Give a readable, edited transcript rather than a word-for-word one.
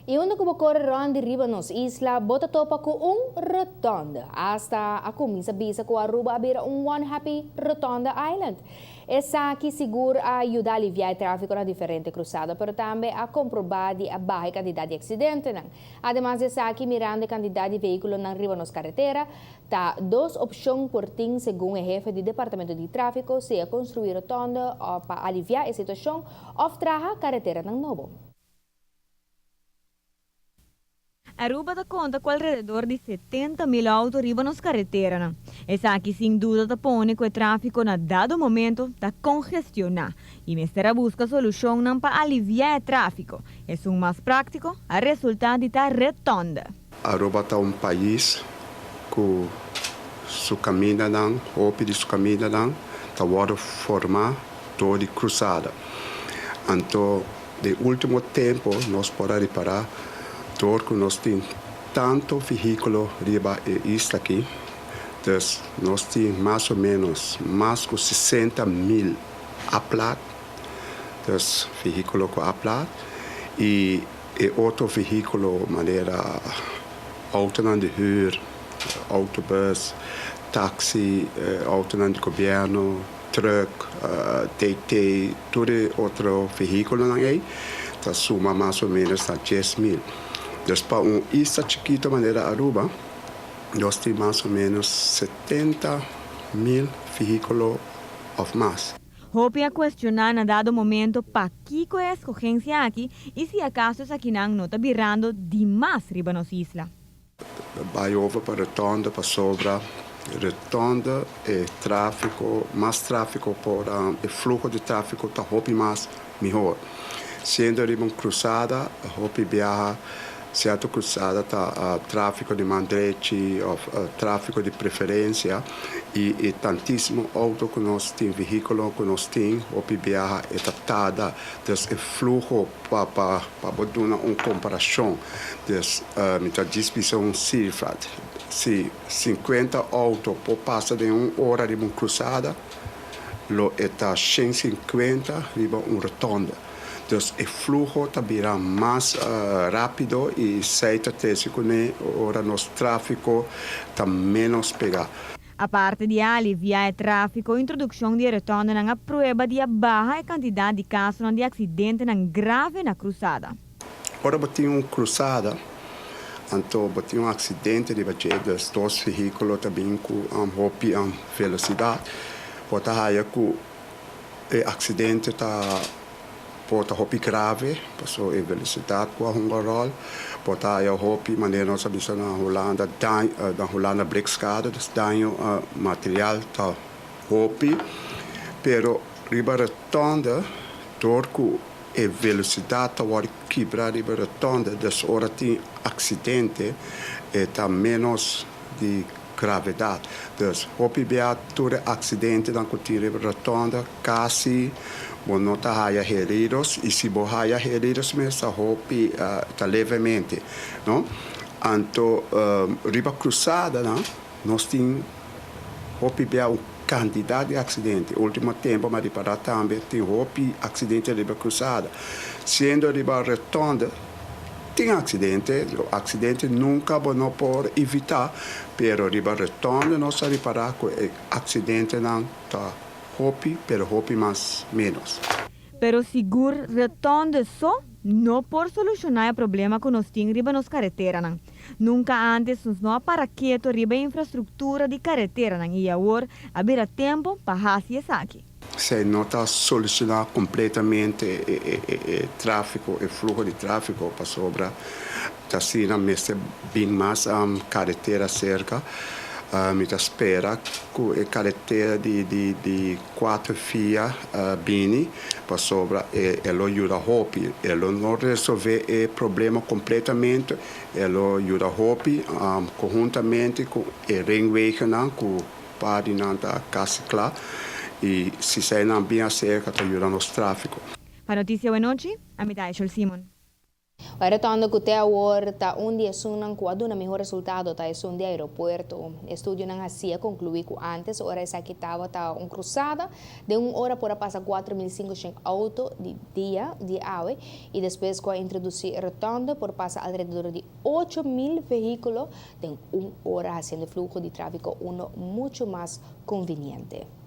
Y unda cu bo core rond di riba nos isla, bo ta topa cu un rotonde. Hasta a cuminsa bisa cu Aruba a bira un One Happy Rotonde Island. Esaki sigur a yuda alivia e trafico na diferente cruzada, pero tambe a comproba di a baha e cantidad di accidentenan. Ademas di esaki, mirando e cantidad di vehiculonan riba nos caretera, ta dos opcion por tin segun e hefe di Departamento di Trafico, sea construi rotonde pa alivia e situacion of traha careteranan nobo. Aruba ta conta cu alrededor di 70,000 auto riba nos careteranan. Esaki sin duda ta pone cu e trafico na dado momento ta congestiona y mester a busca solucionnan pa alivia e trafico. Esun mas practico a resulta di ta rotonde. Aruba ta un pais cu su camindanan, hopi di su camindanan, ta wordo forma door di cruzada. Anto, den ultimo tempo, nos por a ripara, door cu nos tin tanto vehiculo riba e isla aki, dus nos tin mas o menos mas cu 60,000 A-plaat, dus vehiculo cu A-plaat, y e otro vehiculo manera autonan di huur, autobus, taxi, autonan di gobierno, truck, TT, tur e otro vehiculonan ey, ta suma mas o menos na 10,000. Dus pa un isla chikito manera Aruba, nos tin mas o menos 70,000 vehiculo of mas. Hopi a cuestiona na dado momento pakico e escogencia aki y si acaso esakinan no ta birando dimas riba nos isla. Bay over pa rotonde pasobra rotonde e trafico, mas trafico por e fluho di trafico ta hopi mas mihor. Siendo riba un cruzada, hopi biaha cierto cruzada ta trafico di man drechi of trafico di preferencia y tantisimo auto cu nos tin, vehiculo cu nos tin, hopi biaha e ta tarda. Dus e fluho pa bo duna un comparacion, dus mi ta bisa un cifra, si 50 auto por pasa den un ora riba un cruzada, lo e ta 150 riba un rotonde. Dus e fluho ta bira mas rapido y esey ta trece cu ora nos trafico ta menos pega. Aparte di alivia e trafico, introduccion di rotondenan a prueba di baha e cantidad di caso di accidentenan grave na cruzada. Ora bo tin un cruzada, anto bo tin un accidente di bache, dus dos vehiculo tambe cu hopi velocidad, bo ta haya cu e accidente ta por ta hopi grave, paso e velocidad cu a hunga rol, por ta haya hopi, manera nos a bisa na Hulanda, daño, na Hulanda blikschade, dus daño material ta hopi, pero riba rotonde, door cu e velocidad ta wordo kibra riba rotonde, dus ora tin accidente, e ta menos di gravedad. Dus hopi bia tur accidentenan cu tin riba rotonde, casi bo no ta haya heridos, y si bo haya heridos mes ta hopi ta levemente, no? Anto riba cruzada, no? Nos tin hopi bia un cantidad di accidente. Ultimo tempo m'a ripara tambe tin hopi accidente riba cruzada. Siendo riba rotonde tin accidente, accidente nunca bo no por evita, pero riba rotonde nos a ripara cu e accidentenan ta hopi, pero hopi mas menos. Pero sigur rotonde so no por soluciona e problema cu nos tin riba nos careteranan. Nunca antes nos no a para keto riba infrastructura di careteranan y awor a bira tempo pa haci esaki. Si no ta soluciona completamente e trafico, e fluho di trafico, pasobra ta asina mester bin mas caretera cerca. Mi ta spera cu e caretera di cuater via bini, pasobra e lo yuda hopi. E lo no resolve e problema completamente, e lo yuda hopi conhuntamente cu e ringwegennan cu partinan ta casi cla y si eseynan bin acerca ta yuda nos trafico. Pa Noticia Buenochi, ami ta Simon. E rotonde cu te awor ta un di esunnan cu a duna miho resultado ta esun di aeropuerto. Estudionan haci a conclui cu antes, ora esaki tabata un cruzada, den un ora por a pasa 4.500 auto di dia di awe y despues cu a introduci rotonde por pasa alrededor di 8.000 vehiculo den un ora, haciendo fluho di trafico uno mucho mas conveniente.